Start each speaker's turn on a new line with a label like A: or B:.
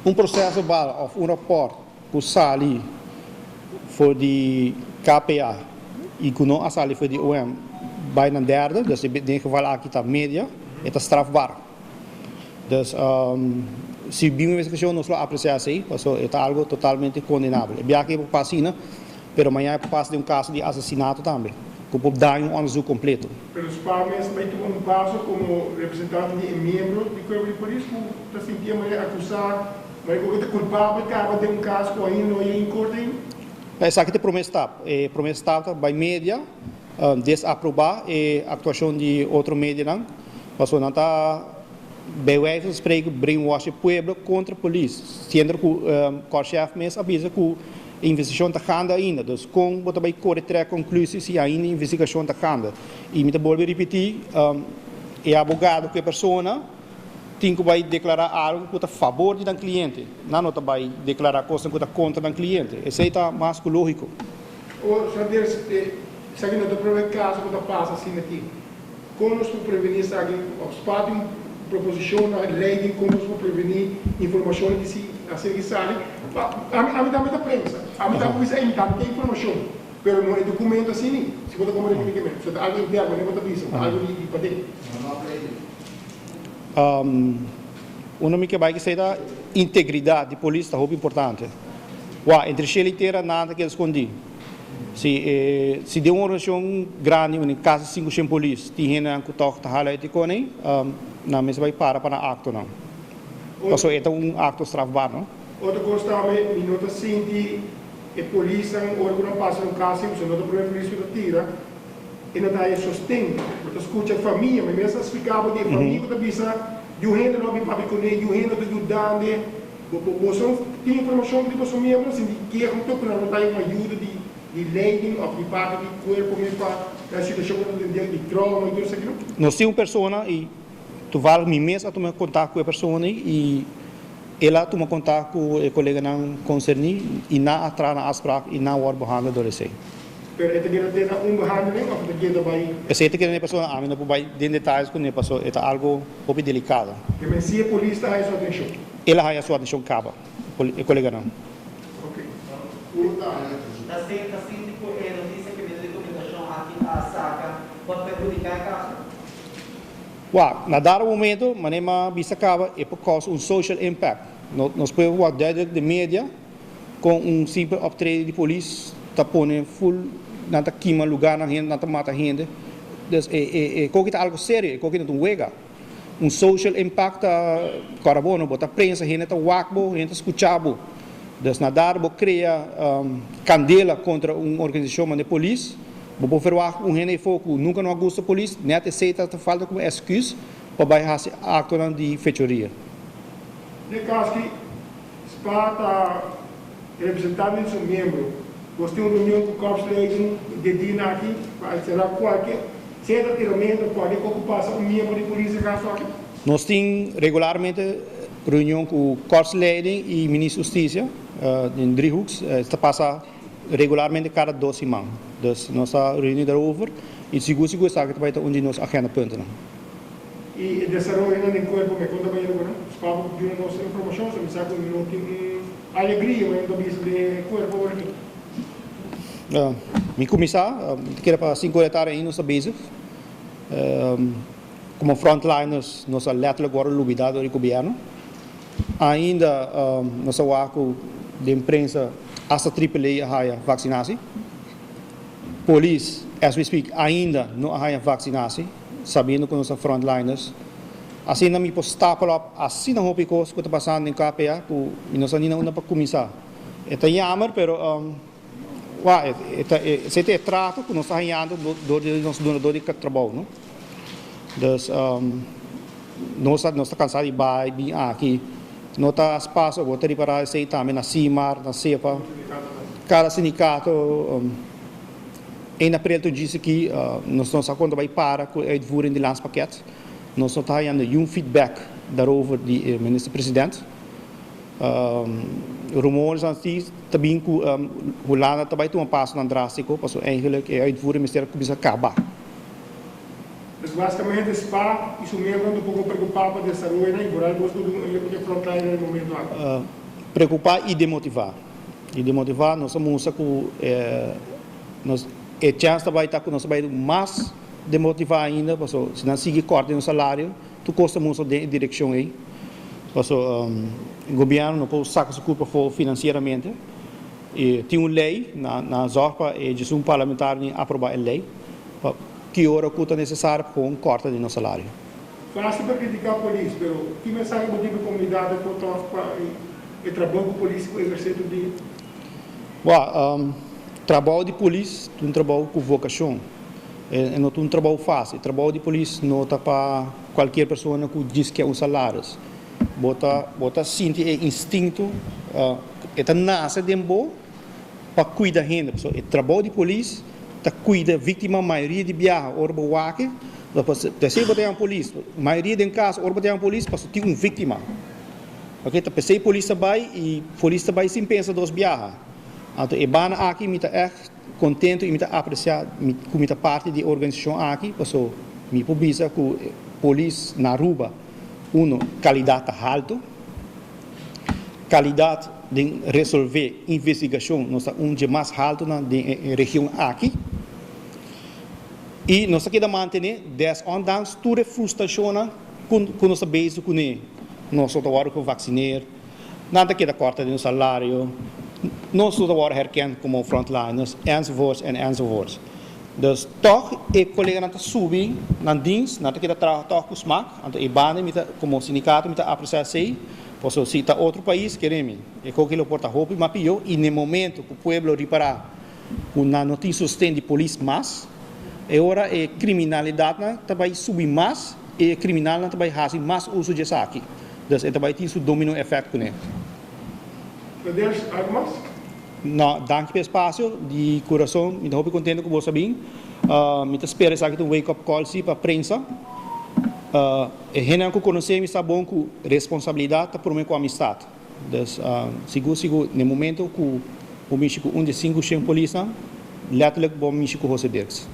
A: Un proces-verbaal of un rapport ku sali for di KPA y ku no a sali for di OM bai na derde, dus den geval aki ta media, e ta strafbaar. Dus si bin un investigacion nos lo aprecia esey, paso e ta algo totalmente condenabel. E biaha aki por pasa asina, pero mañana e por pasa den un caso di asesinato tambe, ku por daña un onderzoek completo.
B: Pero spa mes bai tuma un paso como representante di e miembro di cuerpo di polis cu ta sinti e manera acusa, manera cu e ta culpabel caba den un caso cu ainda no a yega in corte ainda?
A: Esaki ta e prome stap. E prome stap ta bai media desaproba e actuacion di otro medianan, pasobra nan ta bij wijze van spreken brainwash e pueblo contra polis, siendo cu Korpschef mes a bisa cu e investigacion ta gaande ainda, dus con bo ta bay core trek conclusie si ainda e investigacion ta gaande? Y mi ta bolbe ripiti, e abogado cu e persona tin cu bay declara algo cu ta fabor di nan cliente, nan no ta bay declara cosnan cu ta contra nan cliente, esey ta mas cu logico.
B: O Sanders, esaki no ta prome caso cu ta pasa asina aki. Kon nos por prevení esaki? Òf spa tin un proposishon na lei di kon nos por prevení informashon di si asina ki sali? Ami ami tambe ta prensa. Ami tambe bisa ey mi tambe tin informashon, pero no e dokumento asina. Si bo ta komprende mi ke men. So ta algu interno, ne bo ta bisa, ta algu di paden.
A: Uno mi ke bai ke esei ta integridat di polis ta hopi importante. Wak, entre shel i tera nada ta keda skondí. Si e si den un organisashon grandi unda kasi 500 polis tin hendenan ku tòg ta hala eti kone, nan mester bai para pa nan aktonan. Pasobra e ta un akto strafbaar, no?
B: Otro kos tambe, mi no ta sinti e polisnan ora ku nan pasa un kas ei, pasobra no ta prome polis ku ta tira, e no ta haya sosten. Bo ta skucha famia, mi mes a splika bo di e famia ku ta bisa, Yu hende no a bin papia kuné, yu hende no ta yudande. Bo boso tin informashon di boso miembro sin di keho to ku nan no ta un ayuda di di leiding of di parti di kuerpo mes pa nan situashon ku nan ta den di trauma i tur esaki no?
A: Nos tin un persona i toevallig mi mes a tuma kontak ku e persona i el a tuma kontak ku e koleganan konserní i nan a traha nan afspraak i nan a wòrdu behandel dor esei.
B: Pero e ta keda te na un behandeling of e ta keda bai?
A: Esei ta keda na e persona, ami no por bai den detayes kuné paso e ta algo hopi delikado.
B: Ke men si e polis ta haya su atenshon?
A: El a haya su atenshon kaba, e koleganan.
B: Ok.
C: Ta ta sinti ku e notisia ku e medio di komunikashon aki a saka por perhudiká e kaso?
A: Wak, na dado momento, manera mi a bisa kaba, e por kousa un social impact. Nos por wak duidelijk den media. Kon un simpel optreden di polis ta pone ful nan ta kima lugarnan hende nan ta mata hende dus e e e koki ta algo serio e koki no ta un wega un social impact ta kòrda bo no bo ta prensa hende ta wak bo hende ta skucha bo dus na dar bo krea kandela kontra un organisashon manera polis bo por verwagt un hende efo ku nunka no a gusta polis nèt esei ta falta komo èsküs pa bai hasi aktonan di fechoria.
B: Den kas ki Spa ta representante di su miembro. Nos tin un reunion ku Korpsleiding di e dia aki pa aclará kualke sea ta tiramento o kualke kos ku pasa un miembro di polis e kaso aki.
A: Nos tin regularmente reunion ku Korpsleiding i Minister Hustisia den driehoek. Ta pasa regularmente kada dos siman. Dus nos ta reuni daarover i sigur sigur esaki ta bai ta un di nos agendapuntonan.
B: I e desaroyonan den kuerpo me konta bayendo ku nan. Spavo ku duna nos informashon, so mi sa ku no tin un alegria manera ta bisa den e kuerpo awor aki.
A: Mi kuminsá, mi ta kere pa sinku ora di tardi ainda nos ta bezig. Komo frontliners nos a letterlijk wòrdu lubidá dor di gobièrnu. Ainda nos a wak ku den prensa asta Triple A a haya vaksinasi. Polis, as we speak, ainda no a haya vaksinasi. Sabiendo ku nos ta frontliners, asina mi por stapel op asina hopi kos ku ta pasando den KPA ku mi no sa ni na unda pa kuminsá. E ta jammer pero wak e ta esei ta e trato ku nos ta hañando dor di nos dunador di trabou no. Dus nos ta nos ta kansa di bai bin aki no ta spaso bo ta ripará esei tambe na Simar, na Sepa, kada sindikato. Ein aprel tur djis aki nos no sa kon ta bai para ku e uitvoering di landspakket. Nos no ta hañando niun feedback daarover di e minister president. Rumores nan si ta bin ku Hulanda ta bai tuma pasonan drastiko pasobra eigenlijk e uitvoering mester a kuminsa kaba.
B: Dus basicamente SPA y su miembro un poco preocupa pa desaroyo y por algo un frontline na e momento aki.
A: Preocupa y demotiva. Y demotiva, nos ta cu nos e chance bay ta cu nos bay mas demotiva ainda, paso si nan sigui corta e salario, tur cos ta mustra den direccion ey. Paso gobierno no por saca su curpa afo financieramente. Y tin un ley na zorg pa e un parlamentario aproba e ley pa ki ora cu ta necesario pa un corta di nos salario.
B: Facil pa critica polis, pero ki mensahe bo tin pa comunidad pa e trabou cu polis ta eherce tur dia?
A: Well, trabou di polis ta un trabou cu vocacion. E no ta un trabou facil. Trabou di polis no ta pa cualkier persona cu di cu e un salario. Bo ta sinti e instinto, e ta nace den bo pa cuida hende. So, e trabou di polis ta cuida victima. Mayoria di biaha, ora bo wak, p'esey bo tin polis. Mayoria di caso, ora bo tin polis, paso tin un victima. Ok, ta p'esey polis ta bay y polis ta bay sin pensa dos biaha. Anto, e banda aki mi ta echt contento y mi ta aprecia cu mi ta parti di organisacion aki, paso mi por bisa cu polis na Aruba, uno, calidad ta halto, calidad di resolve investigacion, nos ta un di mas halto na region aki. Y nos a mantene, desondanks tur frustracion cu nos ta bezig cu nos ta wordo gevaccineerd, nan ta keda corta di salario, nos ta worden herkend como frontliners, enzovoorts en enzovoorts. Dus toch, e colega ta subi na dienst, nan ta keda traha toch cu smaak, anto e banda mi ta, como sindicato mi ta aprecia esey, paso si ta otro pais, kere mi, e cos lo por ta hopi mas pio, y na momento cu pueblo ripara cu no tin sosten di polis mas, e ora e criminalidad nan ta bay subi mas, e criminal nan ta bay haci mas uso di esaki. Dus e bay tin su domino effect cu ne.
B: Deus, algo mas?
A: No, danki pa e espacio, di curason, mi ta hopi contento cu bo a bin. Mi ta spera esaki un wake up call si pa prensa. E hende cu conoce mi sa bon cu responsabilidad ta prome cu amistad. Dus sigur sigur, na momento cu bo mishi cu un di 500 polis, letterlijk bo mishi cu José Dirks.